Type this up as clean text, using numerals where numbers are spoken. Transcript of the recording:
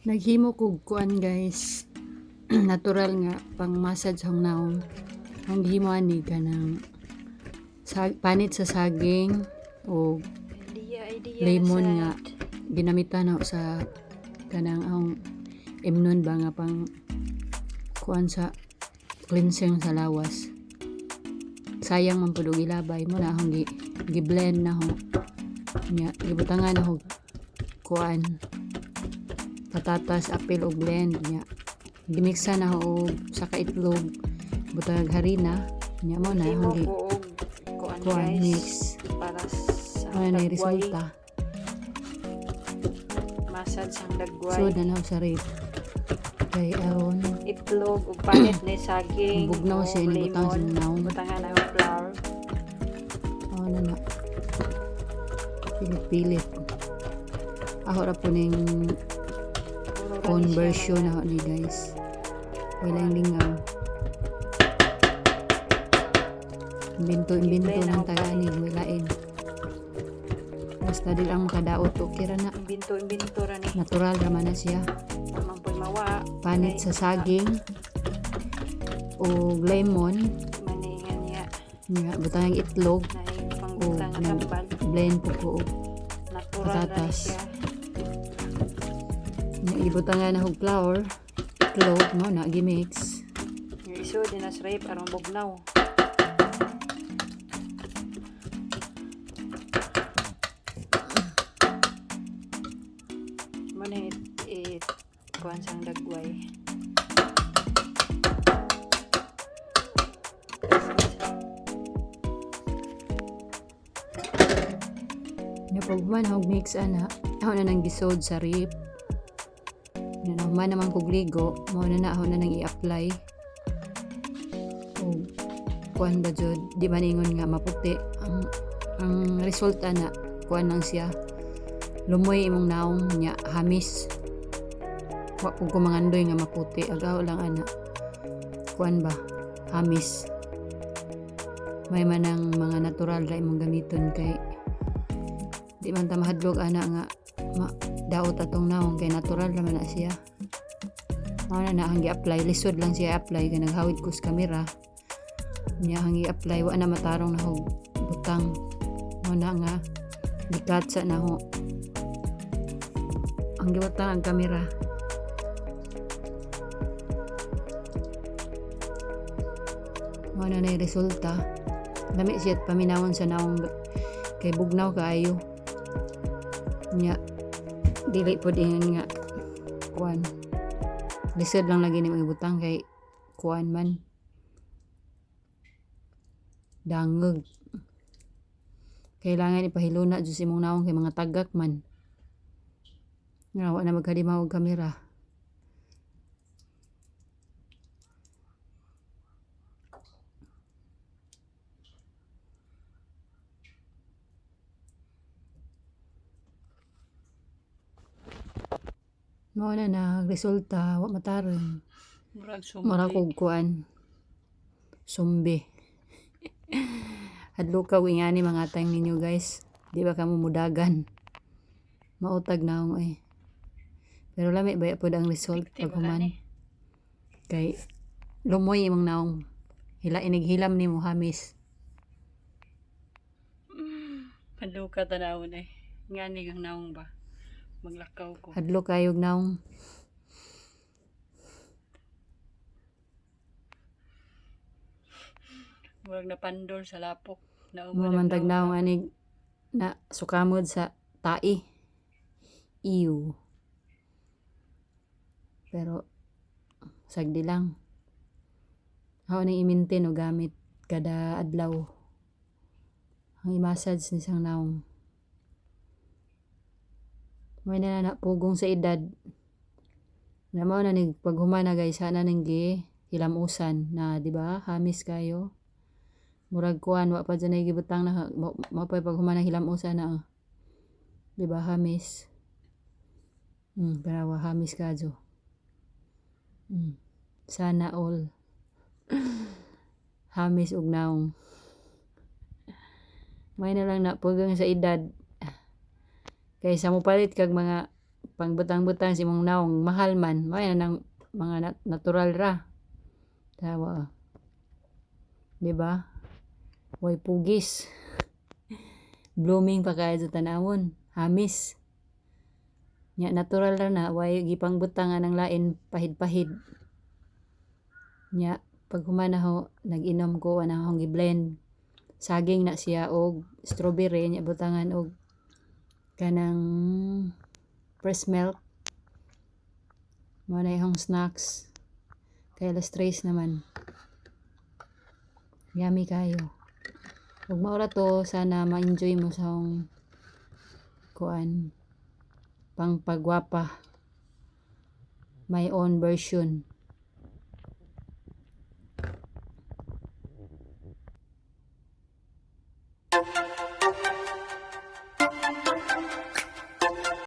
Naghimo kog kuan, guys, natural nga pang massage ang naong. Ang gihimo ani kanang sa, panit sa saging o Idea, idea lemon na nga sad. Ginamitan na sa kanang ang imnon ba nga pang kuan sa cleansing sa lawas. Sayang man pud og ilabay mo na akong gi-blend na ho nya, gibutangan na ho kuan, patatas, apel og blend nya, gimiksa na ho og saka itlog, butang harina nya, mo na Himo akong gi ko og kuan, kuan, guys, mix. Para sa Mo na dagway. Resulta. Massage ang dagway. So na sa rate kay aron Itlog ug panit ni saging. bugnaw Og siya, inibutang sa lemon. naong. Butangan ang flour. Oo na na. Pilit-pilit. Ako ra po ning Puro ra own ni siya version mga ako ni, guys. Walang lingaw. Imbento, imbento Giblend ng ang tagani. Walain. Basta di lang makadaot. Okay ra na. Imbento, imbento ra ni. Natural raman na siya. Wa man po'y mawa. Panit sa saging o lemon. Maningan niya. Nga, butang ang itlog. Naay pangbutang O, nga tambal. Blend po ko og Natural ra ni patatas. siya. Nga, ibutang nga na og flour, itlog, mo na gimix. Yung iso din na sa rape aron bugnaw. Mo na it kuan sang dagway. Nga pag man og mix ana, ako na nang gisod sa rip. Nga na human naman kog ligo, mo na na ako na nang i-apply. Og kuan ba jud, di man ingon nga maputi ang result ana, kuan lang siya. Lumoy imong naong nya hamis. Wa pud ko mangandoy nga maputi, agaw lang ana. Kuan ba? Hamis. May man ang mga natural ra imong gamiton kay di man ta mahadlok ana nga ma, daot atong naong kay natural naman na siya. Mao na na ang gi-apply, lisod lang siya i-apply kay naghawid ko sa kamera. Niya ang gi-apply, wa na matarong na hog butang. Mao na nga gikatsa na ho. Ang gibutang ang kamera. Mao na na yung resulta. Lami siya at paminawon sa naong kay bugnaw kaayo. Nya dili pod ingon nga kuan. Lisod lang lagi nimo ibutang kay kuan man. Dangog. Kailangan ipahiluna jud sa imong naong kay mga tagak man. Nga wa na magkalimaw og kamera. Mao na na resulta, wa matarong. Murag Mura sumbi. kog kuan. Sumbi. Hadlok ka ingani mga tang ninyo, guys. Di ba kamo mudagan? Mautag naong eh. Pero lami ba pod ang result Effective pag human. ani. Kay lumoy imong naong. Hila inighilam nimo, hamis. Panluka tanawon eh. Ngani ang naong ba? Maglakaw ko. Hadlok kayog naong. Murag napandol sa lapok. Naong Mo man tag naong anig na sukamod sa tai. Ew. Pero sagdi lang. Ako nang i-maintain o gamit kada adlaw. Ang i-massage ni sang naong. May na na pugong sa edad. Na mao na nig paghuman na, guys, sana nang gi hilamusan na, di ba? Hamis kayo. Murag kuan, wa pa dyan ay gibutang na mao mao pa paghuman na hilamusan na, oh. Di ba hamis? Pero hamis kadyo. Sana all. Hamis og naong. May na lang na pugang sa edad. Kaysa mo palit kag mga Pangbutang-butang sa imong nawong, mahal man. Mao na nang mga natural ra. Tawa. 'Di ba? Way pugis. Blooming pa kaayo sa tanawon. Hamis. Nya natural ra na, way gipangbutang ng lain pahid-pahid. Nya pag human nako, nag-inom ko anang akong gi-blend. Saging na siya og strawberry, nya butangan og kanang fresh milk. Mao na akong snacks. Kay alas 3 naman. Yummy kaayo. Ug mao ra to, sana ma-enjoy mo sa akong kuan, pangpagwapa. My own version.